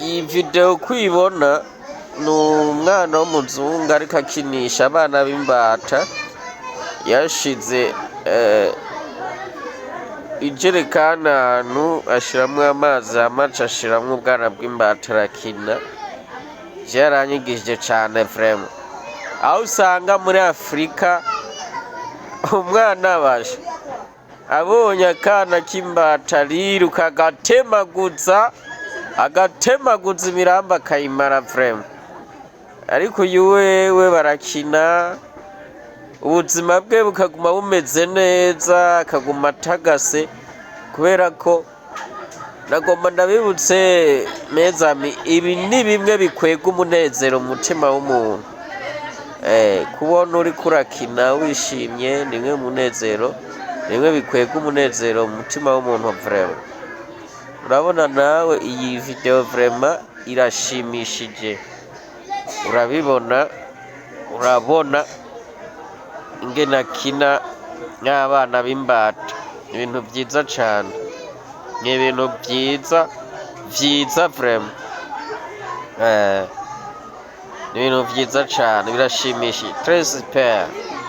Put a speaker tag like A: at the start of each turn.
A: Iyi video uko uyibona, ni umwana w'umuzungu ariko akinisha abana b'imbata. Yashize ijerekani ahantu, ashiramwo amazi, hama aca ashiramwo ubwana bw'imbata, arakina. Vyaranyigishije cane vraiment. Aho usanga muri Afurika umwana basha abonye akana k'imbata ariruka, agatemaguza, agatemaguza imirambi, akayimara vraiment. Ariko uyu wewe barakina, ubuzima bwe bukaguma bumeze neza, akaguma atagase. Kubera ko nagomba ndabibutse, mes amis, ibi ni bimwe bikwega umunezero mu mutima w'umuntu. Kubona uriko urakina wishimye ni bimwe mu munezero, ni bimwe bikwega umunezero mu mutima w'umuntu vraiment. Urabona nawe iyi video vraiment irashimishije, urabibona, urabona ingene akina n'abana b'imbata. Ibintu vyiza cane, ni ibintu vyiza vyiza vraiment. Ni ibintu vyiza cane, birashimishije, très super.